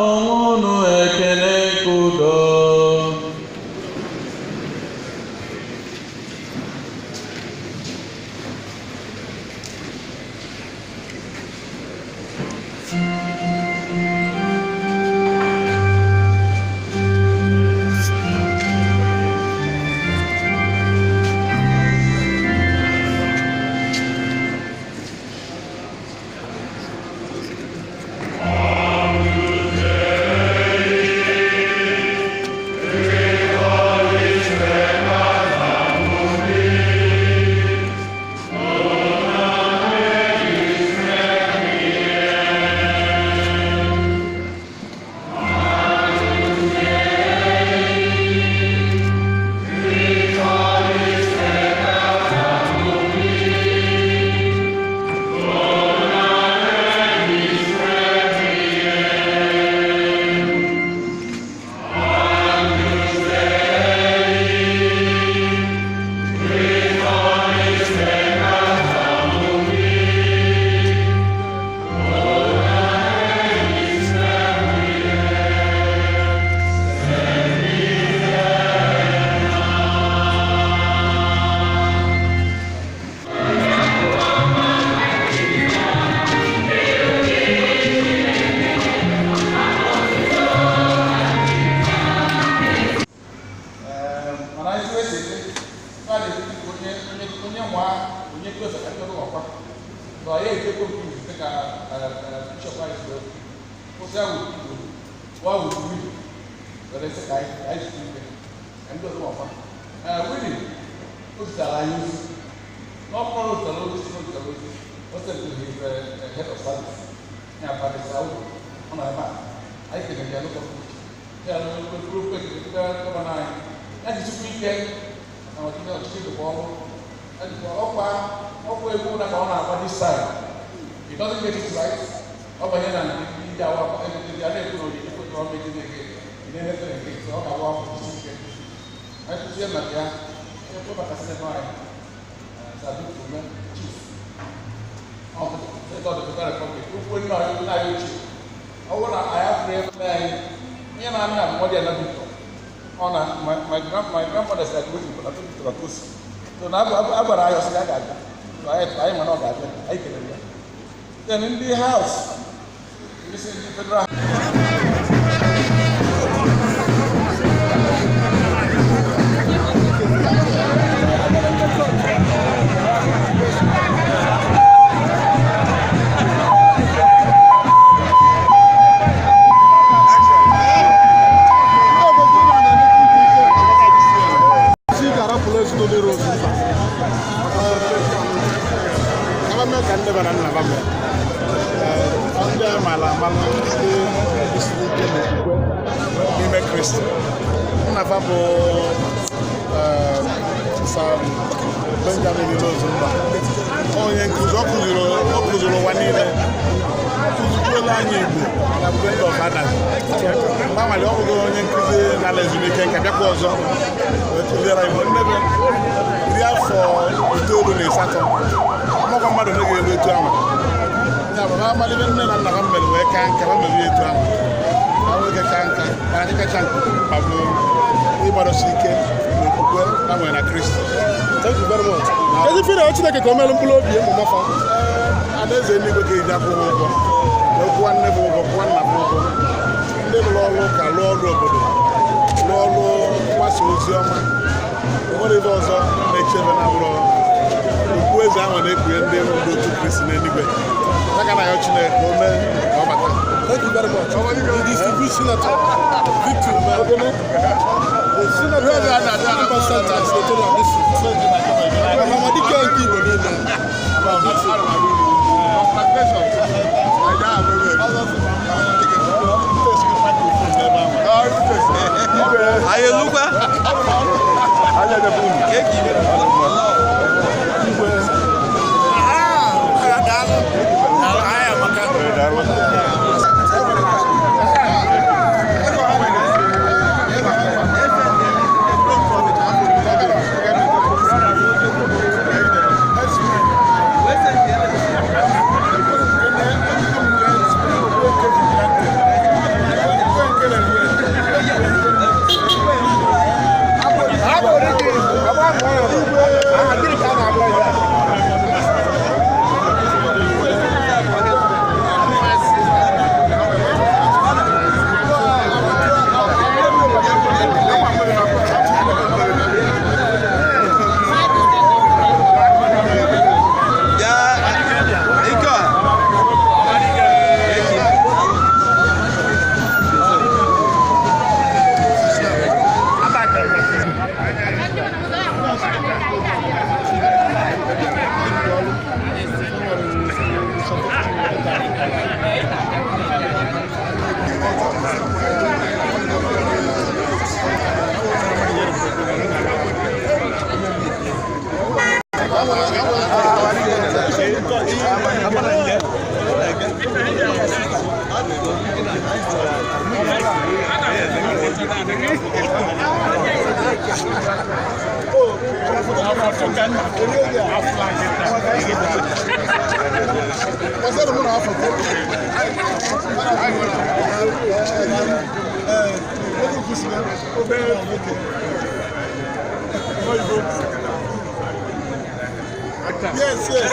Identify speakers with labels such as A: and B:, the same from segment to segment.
A: Onwe unu ekele nke udo. Mana isi wee sị na dị onye onye onye nwa onye kwesị ka ndị ọzọ wakwa na ya ejekwa nke izizi dịka bishọp anyị si wee kwụsị ya wuru wa wuru wili were sị ka anyị zuru ike ka ndị ọzọ wakwa. Wili o zitere anyị ozi n'ọkpọrọ, o zitere ozi, si na o zitere ozi, o sent to his head of service, ya Barrister Udo, ọ nọ ebe a. Anyị kelere ya n'ụzọ pụrụ iche, ya na okwu ekele gọvanọ anyị, ya jisikwa ike na ọchịchị dịkwa ọrụ ya jikwa ọkwa egwu na ka ọ na-agba this side. He doesn't get it right, ọ banye na ndị awa ndị a na-ekwu na ojiji kwetara ọma ejide ege ị na-emetere nke ọ ga-agba akwụkwọ jisi ike. Anyị tụzie maka ya ekwe maka senator anyị, Sadiq Ume, chief of the Senator of the Federal Republic, ukwu nna anyị, nna anyị ochie. Ọ bụrụ na anyị afụrụ ebe anyị ihe na-amị na abụmọdị ya na Victor ọ na my grandmother said wetin na Victor ka o si so na a gwara anyị ọsị ya ga-abịa. So anyị ma na ọ ga-abịa. Anyị kelere ya. Then ndị house, ndị si ndị federal.
B: Si ga-arapụrụ ezinụlọ Rose mba ebe mee ka ndị bara nna ba mere ndị amaala amalụ, ndị siri ike n'okwukwe n'ime Kristi. Nna fa bụ Sir Benjamin Ozumba, onye nkụzi. Ọ kụziri ụwa niile, kụzikwuola anyị Igbo na Friend of Others. Mgbanwale ọ bụghị onye nkụzi na-ala ezumike nka, bịakwa ọzọ wee kụziere Igbo. Nnebe 98, ọmụkwa mmadụ na-ga elu etu ahụ. Ya bụ ha amalite nne na nna ha mere wee kaa nka, ha mere etu ahụ ha nwoke kaa nka. Mana nke kacha mkpa bụ ịgbadosi ike n'okwukwe ha nwere na Kristi.
C: Thank you very much. Ezi ife na Chineke ka o melụ mkpụrụ obi ụmụ fa.
B: Adaeze eluigwe ka eji akwụ ha ụgwọ, wee kwụọ nne bụ ụgwọ, kwụọ nna bụ ụgwọ. Ndị lụrụ ọrụ ụka, lụọ ọrụ obodo, lụọ ọrụ mgbasa ozi ọma, enwere ife ọzọ na-echebe na bụrụ okpu eze ahụ na-ekpughe ndị ndị otu Kristi n'eluigwe ya ka na ya Chineke ka o mee ka ọ bata.
C: Thank you very much. The distinguished Senator Victor Umeh, the Senator of Urban Center Senatorial District. Ọhamadike nke Igbo niile.
D: Anyị elukwa. Ka ime. Daalụ. Daalụ, anyị amaka.
B: Yes, yes.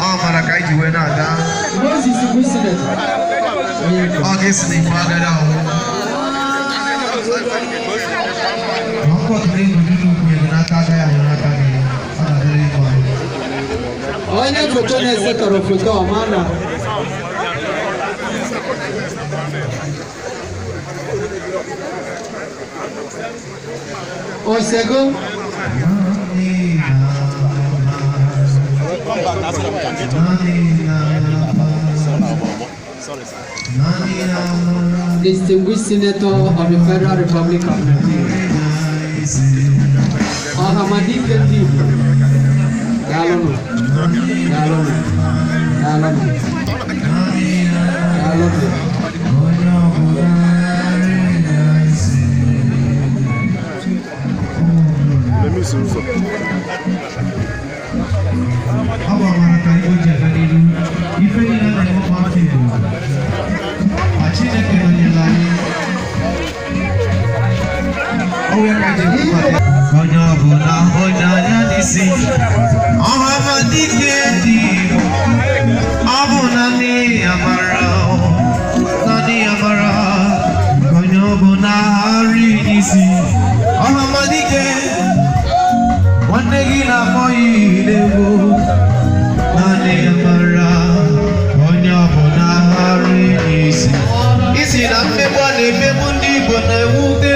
E: Ọ mara ka anyị ji wee na-aga. Ọ ga-esi na ife agada ahụ. Ma mkpọtụrụ ego niile ukwu ego n'aka agaghị anyụ n'aka gị. Ọ ga-adịrị mma.
F: Onye foto na-esetọrọ foto ọma na osego. Distinguished Senator of the Federal Republic of Nigeria, Ọhamadike ndị Igbo, daalụnụ, daalụnụ, daalụnụ, daalụnụ.
E: Ọ bụ amara ka Igbo ji aga n'ihu. Ife niile a na-eme bụ afọ Igbo. Ma Chineke nọnyere anyị. Ọ wee ka anyị ji ekwu maka onye ọbụla onye anya n'isi. Ọhamadike ndị Igbo. Ọ bụ naanị amara, naanị amara, onye ọbụla ghara n'isi. Ọhamadike, nwanne gị na-akpọ ya n'egwu. Naanị amara, onye ọbụla ghara n'isi. Isi na mmegbu a na-emegbu ndị Igbo na-ewute.